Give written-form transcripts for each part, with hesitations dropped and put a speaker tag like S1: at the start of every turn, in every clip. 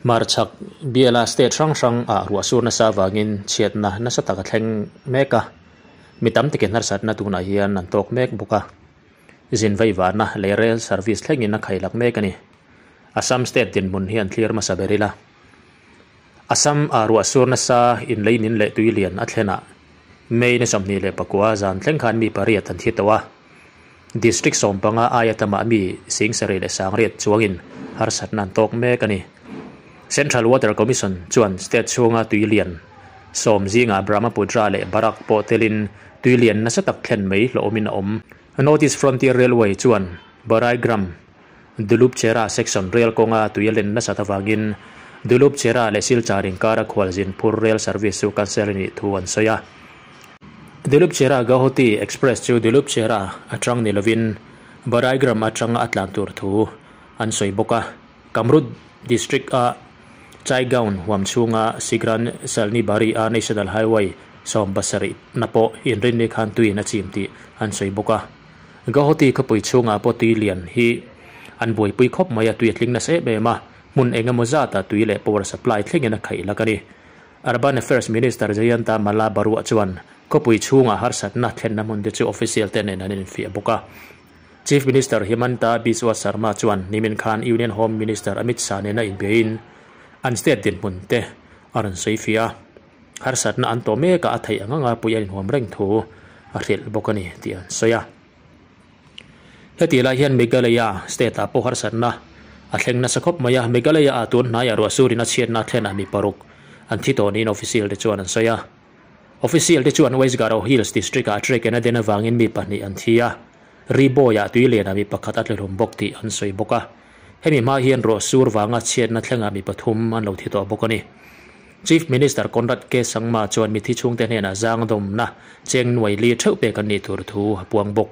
S1: Hmarchhak biala state hrang hrang ah ruah sur nasa avangin chhiatna nasa tak a thleng mek a, mi tam takin harsatna tunah hian an tawk mek bawk a, zin vaivana leh rail service thlengin a khailak mek a ni. Assam state dinhmun hi an thlir hmasa ber ila. Assam ah ruah sur nasa in lei min leh tui lian a thlen ah May ni 24 zan thleng khan mi pariat an thi tawh a. District 15 aia tamah mi 78,000 chuangin harsatna an tawk mek a ni. Central Water Commission chuan state chhunga tui lian sawm zingah Brahmaputra leh Barak pawh telin tui lian nasa tak thlen mai hlawhawmin a awm. North East Frontier Railway chuan Baraigram, Dulupchera section rail kawnga tui a len nasat avangin Dulupchera leh Silchar inkara khualzin phur rail service chu cancel a nih thu an sawi a. Dulupchera Gauhati Express chu Dulupchera atang ni lovin Baraigram atanga a tlan tur thu an sawi bawk a. Kamrup District a Chaigaon huam chhunga Sigran Salnibari a National Highway 70 na pawh inrinni khan tuiin a chim tih an sawi bawk a. Gauhati khawpui chhungah pawh tui lian hi an buaipui khawp mai a, tui a tling nasa em em a, hmun engemaw zata tui leh power supply thlengin a khaih lak a ni. Urban Affairs Minister Jayanta Malla Baruah chuan khawpui chhungah harsatna thlenna hmun te chu official te nen an infiah bawk a. Chief Minister Himanta Biswa Sarma chuan nimin khan Union Home Minister Amit Shah nena inbiain an state dinhmun te a rawn sawi fiah a. Harsatna an tawh mekah a theih ang anga pui a inhuam reng thu a hrilh bawk a ni tih an sawi a. Heti lai hian Meghalaya state ah pawh harsatna a thleng nasa khawp mai a, Meghalaya ah tun hnaiah ruah surin a chhiatna a thlen ah mi paruk an thi tawh niin official te chuan an sawi a. Official te chuan West Garo Hills district ah trek in a den avangin mi pahnih an thi a, Ri Boy ah tui lian ah mi pakhat a tlehlum bawk tih an sawi bawk a. Hemi hma hian ruah sur vanga chhiatna thlengah mi pathum an lo thi tawh bawk a ni. Chief Minister Conrad K Sangma chuan mithi chhungte hnenah zangdawmna cheng nuai li theuh pek an nih tur thu a puang bawk.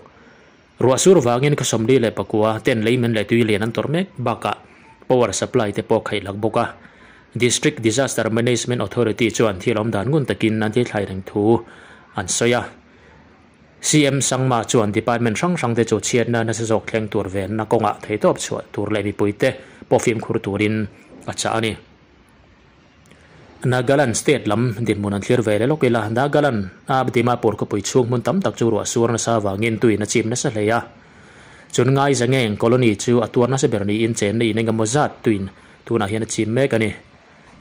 S1: Ruah sur vangin khaw 49 ten leimen leh tui lian an tawrh mek bakah power supply te pawh khaih lak bawk a. District Disaster Management Authority chuan thil awm dan ngun takin an tithlai reng thu an sawi a. CM Sangma chuan department hrang hrang te chu chhiatna nasa zawk thleng tur venna kawngah theihtawp chhuah tur leh mipuite pawh fimkhur turin a chah a ni. Nagaland state lam dinhmun an thlir ve leh lawk ila, Nagaland a Dimapur khawpui chhung hmun tam tak chu ruah sur nasa avangin tuiin a chim nasa hle a. Chun Ngaizangeng colony chu a tuar nasa ber niin chenna in engemaw zat tuiin tunah hian a chim mek a ni.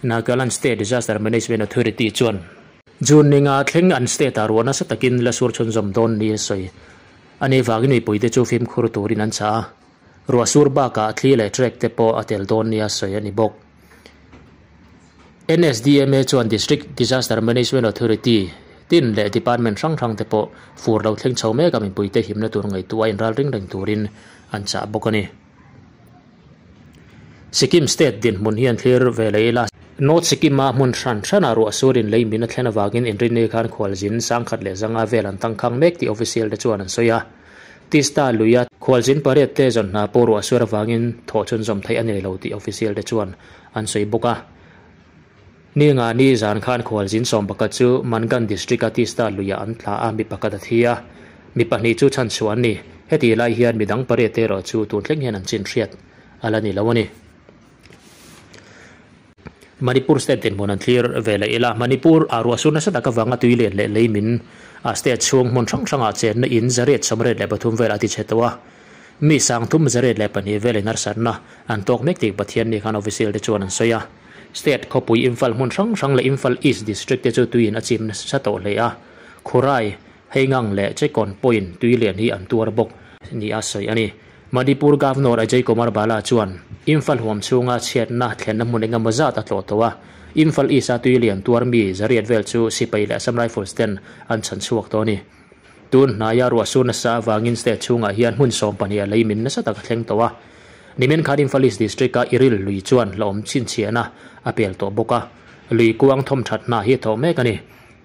S1: Nagaland State Disaster Management Authority chuan June ninga thleng an state ah ruah nasa takin la sur chhunzawm dawn ni a sawi. A ni vangin mipuite chu fimkhur turin an chah a. Ruah sur bakah thli leh trek te pawh a tel dawn nia sawi a ni bawk. NSDMA chuan District Disaster Management Authority tin leh department hrang hrang te pawh fur lo thleng chho mek a mipuite himna tur ngaihtuah a inral ring reng turin an chah bawk a ni. Sikkim state dinhmun hi an thlir ve leh ila. North Sikkim-a hmun hran hranah ruah surin lei min a thlen avangin inrinni khan khualzin 1005 vel an tangkhang mek tih official te chuan an sawi a. Tista luia khualzin pariat te zawn hna pawh ruah sur avangin thawh chhunzawm theih a nei lo tih official te chuan an sawi bawk a. Ni nga ni zan khan khualzin 11 chu Mangan district-a Tista luiah an tla a, mi pakhat a thi a, mi pahnih chu chhanchhuah an ni. Heti lai hian midang pariat te erawh chu tun thleng hian an chin hriat a la ni lo a ni. Manipur state dinhmun an thlir ve leh ila, Manipur ah ruah sur nasa tak avanga tui lian leh lei min a state chhung hmun hrang hrangah chenna in 183 vel a ti chhe tawh a. Mi 302 velin harsatna an tawk mek tih Pathianni khan official te chuan an sawi a. State khawpui Imphal hmun hrang hrang leh Imphal East District te chu tuiin a chim nasa tawh hle a. Khurai, Heingang leh Chekawn pawhin tui lian hi an tuar bawk ni a sawi a ni. Manipur Governor Ajay Kumar Bhalla chuan Imphal huam chhunga chhiatna thlenna hmun engemaw zat a tlawh tawh a, Imphal East-a tui lian tuar mi zariat vel chu sipai leh Assam Rifles ten an chhan chhuak tawh a ni. Tun hnaia ruah sur nasa avangin state chhungah hian hmun 12 a lei min nasa tak a thleng tawh a. Nimin khan Imphal East District-a Iril lui chuan hlauhawm chhinchhiahna a pel tawh bawk a, lui kuang thawm that hna hi a thawh mek a ni.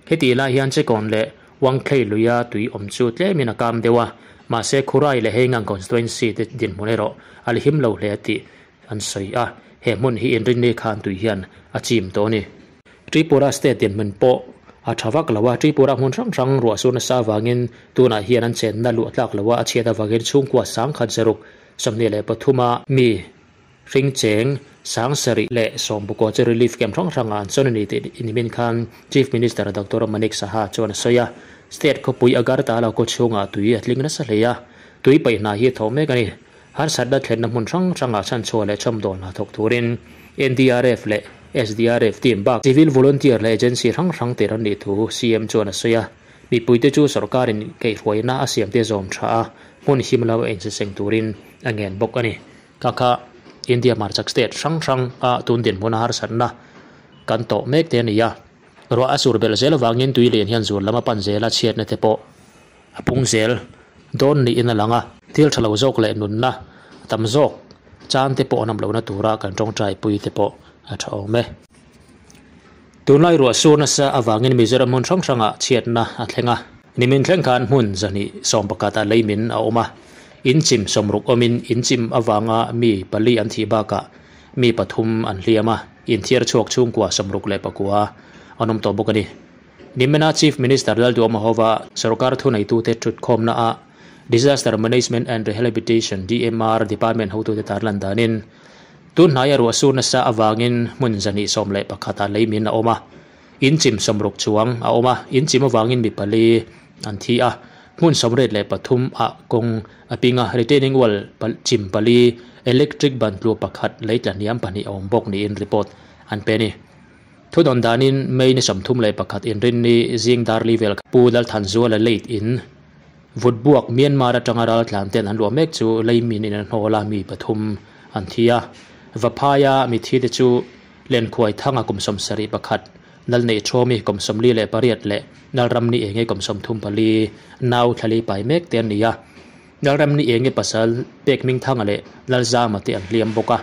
S1: Heti lai hian Chekawn leh Wangthlei luia tui awm chu tlemin a kam deuh a, mahse Khurai leh Heingang constituency te dinhmun erawh a la him lo hle tih an sawi a, he hmun hi inrinni khan tui hian a chim tawh a ni. Tripura state dinhmun pawh a tha vak lo a, Tripura hmun hrang hrang ruah sur nasa avangin tunah hian an chenna luah tlak lo a, a chhiat avangin chhungkua 1623 a mi hring cheng 71 chu relief camp hrang hrangah an sawn a ni tih nimin khan Chief Minister Doctor Manik Saha chuan a sawi a. State khawpui Agartala khaw chhungah tui a tling nasa hle a, tui paih hna hi a thawh mek a ni. Harsatna thlenna hmun hrang hrangah chhanchhuah leh chhawmdawl hna thawk turin NDRF leh SDRF team bak civil volunteer leh agency hrang hrang tir an nih thu CM chuan a sawi a. Mipuite chu sorkarin kaihhruaina a siamte zawm tha a, hmun him lo a insaseng turin a ngen bawk a ni. Kha kha India hmarchhak state hrang hrang a tun dinhmuna harsatna kan tawh mek te a ni a. Ruah a sur belh zel avangin tui lian hian zul lam a pan zel a, chhiatna te pawh a pung zel dawn niin a lang a. Thil tha lo zawk leh nunna tam zawk chan te pawh an awm lohna tura kan tawngtai pui te pawh a tha awm e. Tunlai ruah sur nasa avangin Mizoram hmun hrang hrangah chhiatna a thleng a. Nimin thleng khan hmun zahnih 11 ah leimin a awm a. Inchim 60 awmin inchim avanga mi pali an thih bakah mi pathum an hliam a, inthiar chhuak chhungkua 69 an awm tawh bawk a ni. Nimena Chief Minister Lalduhoma hova sorkar thuneitute thutkhawmna ah Disaster Management and Rehabilitation, DMR, Department hotute tarlan danin Tun hnaia ruah sur nasa avangin hmun zahnih 11 ah leimin a awm a, in chim 60 chuang a awm a, in chim avangin mi pali an thi a, hmun 83 ah kawng a ping a, retaining wall chim pali, electric ban tlu pakhat lei tla hniam pahnih a awm bawk niin report an pe a ni. Thudawn danin May ni 31 inrinni zing darli vel kha Pu Lalthanzuala late in Vutbuak Myanmar atanga raltlan ten an luah mek chu leimin in an hnawl a, mi pathum an thi a. Vaphaia mithi te chu Lenkhuai Thanga kum 71, Lalneih Thawmi kum 48 leh Lalramni Enge kum 34 nau thlali pai mek te an ni a. Lalramni Enge pasal Pekming Thanga leh Lalzama te an hliam bawk a.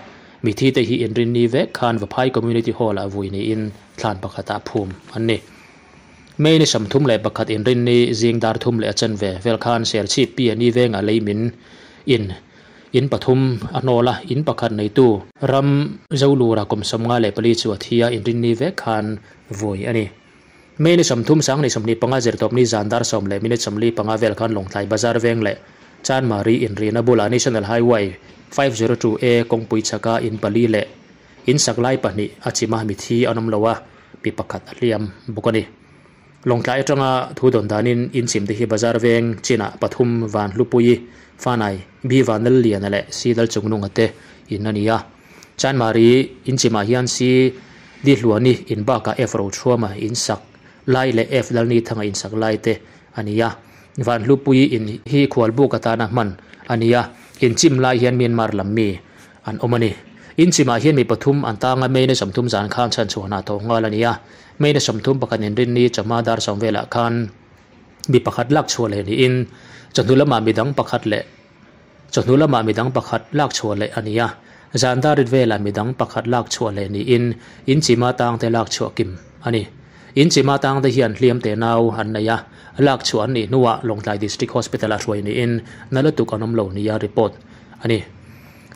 S1: Mithi te hi inrinni vek khan Vaphai Community Hall ah vui niin thlan pakhatah phum an ni. May ni 31 inrinni zing dar thum leh a chanve vel khan Serchhip pi a ni vengah leimin in in pathum a hnawl a, in pakhat neitu ram Zolura kum 54 chu a thi a, inrinni vek khan vui a ni. May ni 30 sang ni 25 zirtawpni zan dar 10 leh minute 45 vel khan Lawngtlai Bazar veng leh Chanmari inrihna bulah National Highway 502A kawngpui chhaka in pali leh in sak lai pahnih a chim a, mithi an awm lo a, mi pakhat a hliam bawk a ni. Lawngtlai atanga thu dawn danin in chim te hi bazar veng chinah pathum van hlupui Fanai, B Vanlal Liana leh C Lal Chungnunga te in a ni a. Chanmari in chimah hian C Di Hluani in bakah F Rochhuama in sak lai leh F Lalni Thanga in sak lai te a ni a. Van hlupui in hi khualbuk atana hman a ni a, in chim lai hian Myanmar lam mi an awm a ni. In chimah hian mi pathum an tang a, May ni 30 zan khan chhanchhuah hna tawh nghal a ni a. May ni 31 inrinni chawhma dar 10 velah khan mi pakhat lak chhuah leh niin chawhnu lamah mi dang pakhat leh chawhnu lamah mi dang pakhat lak chhuah leh a ni a. Zan dar rit velah mi dang pakhat lak chhuah leh niin in chima tangte lak chhuah kim a ni. In chima tangte hian hliam te nau an nei a, lak chhuah an nih hnuah Lawngtlai District Hospital-ah hruai niin na lutuk an awm lo nia report a ni.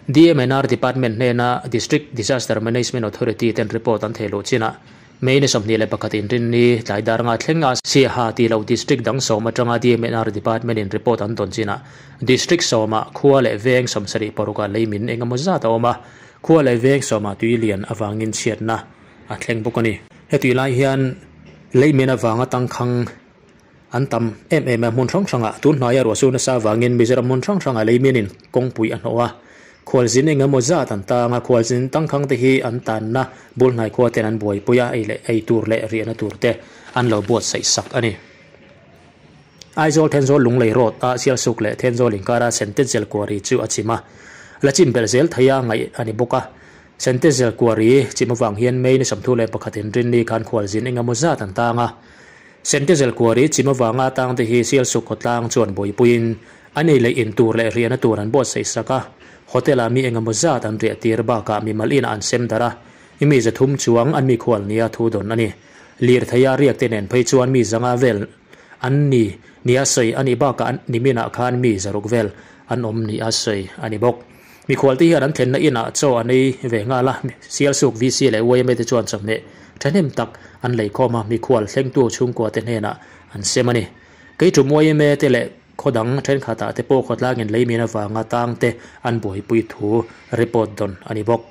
S1: DMNR Department hnena District Disaster Management Authority ten report an thehluh chinah May ni 21 inrinni tlai dar nga thleng a Siaha tih loh District dang sawm atanga DMNR Department in report an dawn chinah District sawmah khua leh veng 76 ah leimin engemaw zat a awm a, khua leh veng sawmah tui lian avangin chhiatna a thleng bawk a ni. Hetih lai hian leimin avanga tangkhang An tam em em a, hmun hrang hrangah tun hnaia ruah sur nasa avangin Mizoram hmun hrang hrangah leimianin kawngpui a hnawh a. Khualzin eng emaw zat an tang a, khualzin tangkhang te hi an tanna bul hnai khua ten an buaipui a, ei leh ei tur leh riahna tur te an lo buatsaih sak a ni. Aizawl Thenzawl Lunglei Road a Sialsuk leh Thenzawl inkara Sentezel Quarry chu a chim a, la chim belh zel theia ngaih a ni bawk a. Sentezel Quarry chim avang hian May ni 31 inrinni khan khualzin eng emaw zat an tang a, Sentezel Quarry chim avanga tangte hi Sialsuk khawtlang chuan buaipuiin an ei leh in tur leh riahna tur an buatsaih sak a, hotel-ah mi engemaw zat an riah tir bakah mimal inah an sem darh a, i mi 300 chuang an mikhual nia thu dawn a ni. Lirtheia riakte nen phei chuan mi 500 vel an ni nia sawi a nih bakah niminah khan mi 600 vel an awm nia sawi a ni bawk. Mikhualte hian an thlenna inah chaw an ei ve nghal a, Sialsuk VC leh YMA te chuan chawhmeh thahnem tak an lei khawm a, mikhual thlengtu chhungkua te hnenah an sem a ni. Kei tum YMA te leh khaw dang thenkhatah te pawh khawtlangin leimin avanga tang te an buaipui thu report dawn a ni bawk.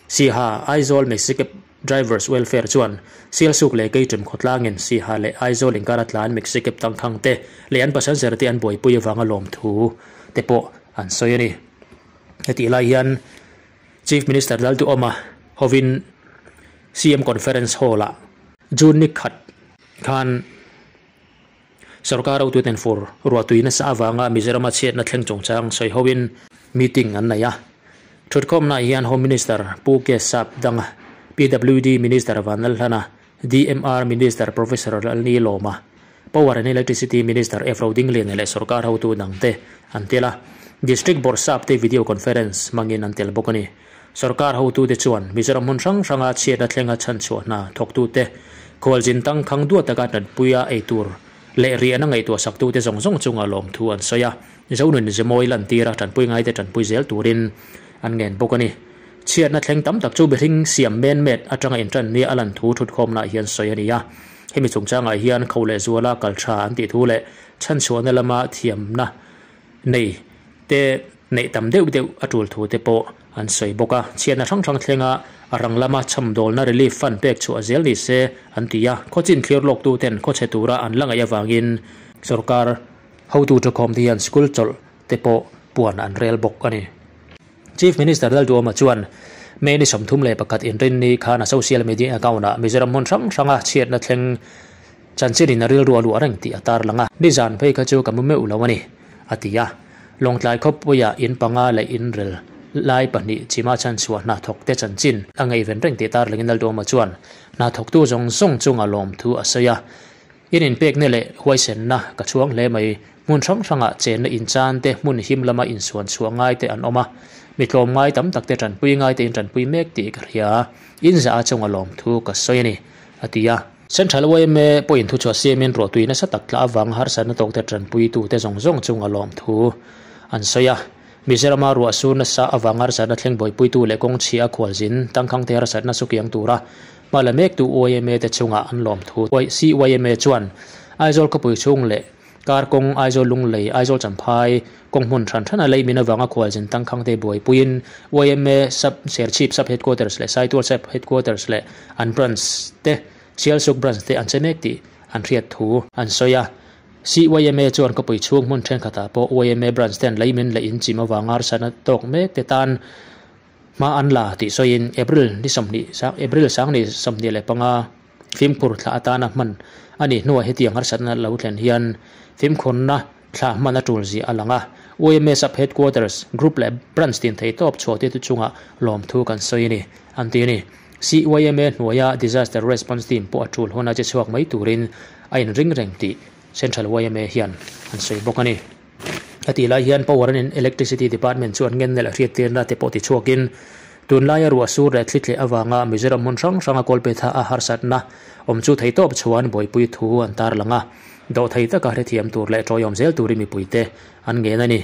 S1: Siaha, Aizawl Maxi-Cab Drivers Welfare chuan Sialsuk leh Keiṭem khawtlangin Siaha leh Aizawl inkara tlan Maxi-Cab tangkhang te leh an passenger te an buaipui avanga lawmthu te pawh an sawi a ni. Hetih lai hian Chief Minister Lalduhawma hovin CM Conference Hall-ah June ni khat khan Sorkar hotuten fur ruahtui nasa avanga Mizorama chhiatna thleng chungchang sawi hoin meeting an nei a. Thutkhawmnaah hian Home Minister Pu K Sap Danga, PWD Minister Vanlalhlana, DMR Minister Professor Lalni Lawma, Power and Electricity Minister F Rodingliana leh sorkar hotu dangte an tel a. District Bawrhsap te video conference hmangin an tel bawk a ni. Sorkar hotute chuan Mizoram hmun hrang hranga chhiatna thlenga chhanchhuah hna thawktute khualzin tangkhang duat taka tanpuia ei tur leh riahna ngaihtuah saktute zawng zawng chunga lawmthu an sawi a, Zonun Zemawi lantira tanpui ngaite tanpui zel turin an ngen bawk a ni. Chhiatna thleng tam tak chu mihring siam men met atanga intan nia a lan thu thutkhawmnaah hian sawi a ni a. Hemi chungchangah hian kho leh zuala kal tha an tih thu leh chhanchhuahna lama thiamna nei te neih tam deuh deuh a tul thu te pawh an sawi bawk a. Chhiatna hrang hrang thlenga a rang lama chhamdawlna relief fund pek chhuah zel ni se an ti a. Khawchin thlir lawktu ten khawchhe tura an la ngaih avangin sorkar hotu thukhawm te hian school chawlh te pawh puan an rel bawk a ni. Chief Minister Lalduhoma chuan May ni 31 inrinni khan a social media account-ah Mizoram hmun hrang hranga chhiatna thleng chanchin in a rilru a luah reng tih a tarlang a, nizan phei kha chu ka mu meuh lo a ni, a ti a. Lawngtlai khawpuia in panga leh in rel lai pahnih chima chhanchhuah hna thawkte chanchin a ngaihven reng tih tarlangin Lalduhoma chuan hna thawktu zawng zawng chunga lawmthu a sawi a. In inpekna leh huaisenna ka chhuang hle mai. Hmun hrang hrangah chenna inchan te, hmun him lama insuan chhuah ngai te an awm a. Mi tlawm ngai tam tak te tanpui ngai te in tanpui mek tih ka hria. In zah a chunga lawmthu ka sawi a ni, a ti a. Central yma pawhin thuchhuah siamin ruahtui nasa tak tla avanga harsatna tawk te tanpuitute zawng zawng chunga lawmthu an sawi a. Mizorama ruah sur nasa avanga harsatna thleng buaipuitu leh kawng chhia a khualzin tangkhang te harsatna sukiang tura hma la mektu yma te chungah an lawmthu. CYMA chuan Aizawl khawpui chhung leh kar kawng Aizawl Lunglei, Aizawl Champhai kawng hmun hran hrana lei min avanga khualzin tangkhang te buaipuiin yma Sub Serchhip Sub Headquarters leh Saitual Sub Headquarters leh an branch te Sialsuk branch te an che mek tih an hriat thu an sawi a. CYMA chuan khawpui chhung hmun thenkhatah pawh yma branch ten lei min leh in chim avanga harsatna tawk mek te tan hma an la tih sawiin April ni 20 April 2025 fimkhur thla atana hman a nih hnuah hetiang harsatna lo thlen hian fimkhurna thla hman a tul zia a lang a. Yma Sub Headquarters, Group leh Branch tin thei tawp chhuah te chungah lawmthu kan sawi a ni, an ti a ni. CYMA hnuaia Disaster Response Team pawh a tul huna che chhuak mai turin a inring reng tih Central yma hian an sawi bawk a ni. Hetih lai hian Power and Electricity Department chu an ngen leh hriattirna te pawh tichhuakin tunlaia ruah sur leh thli tleh avanga Mizoram hmun hrang hranga kawlpetha a harsatna awm chu theihtawp chuan buaipui thu an tarlang a, dawhthei taka hrethiam tur leh tawihawm zel turin mipuite an ngen a ni.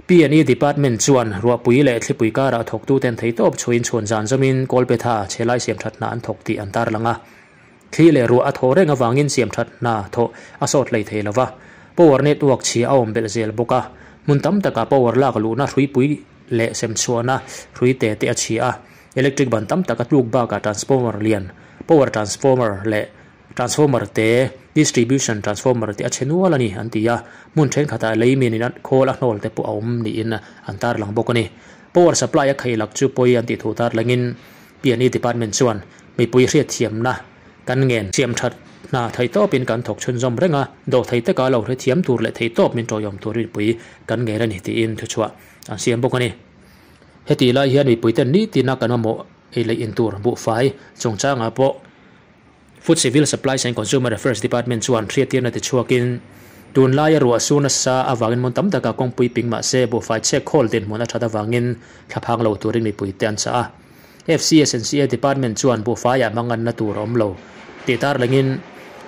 S1: P&E Department chuan ruahpui leh thlipui karah thawktuten theihtawp chhuiin chhuan zan zawmin kawlpetha chhelai siamthat hna an thawk tih an tarlang a. Thli leh ruah a thaw reng avangin siamthat hna thawh a sawt hlei thei lova, power network chhia a awm belh zel bawk a. Hmun tam takah power lak luhna hruipui leh semchhuahna hrui te te a chhia a, electric ban tam tak a tluk bakah transformer lian, power transformer leh transformer te, distribution transformer te a chhe nual a ni an ti a. Hmun thenkhatah lei minin khawl a hnawl te pawh a awm niin an tarlang bawk a ni. Power supply a kheilak chu pawi an tih thu tarlangin P&E Department chuan mipui hriatthiamna kan ngen siam that hna theihtawpin kan thawk chhunzawm reng a, dawh thei taka lo hrethiam tur leh theihtawp min tawihawm tur mipui kan ngen a ni tiin thuchhuah an siam bawk a ni. Hetih lai hian mipuiten nitina kan mamawh ei leh in tur buhfai chungchangah pawh Food Civil Supplies and Consumer Affairs Department chuan hriattirna tichhuakin tunlaia ruah sur nasa avangin hmun tam taka kawngpui ping mah se buhfai chhek khawl dinhmun a that avangin thlaphang lo turin mipuite an chah a. FCSNCA Department chuan buhfaiah hmanganna tur a awm lo tih tarlangin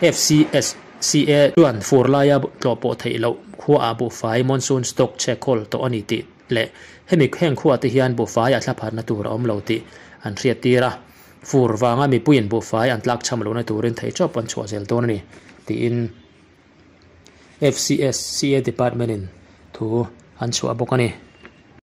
S1: FCSCA chuan fur laia tlawh pawh theih loh khuaah buhfai monsoon stock chhek khawl tawh a ni tih leh hemi heng khuaah te hian buhfaiah thlapharna tur a awm lo tih an hriattir a. Fur vanga mipuiin buhfai an tlak cham lohna turin theihtawp an chhuah zel dawn a ni tiin FCSCA Department-in thu an chhuah bawk a ni.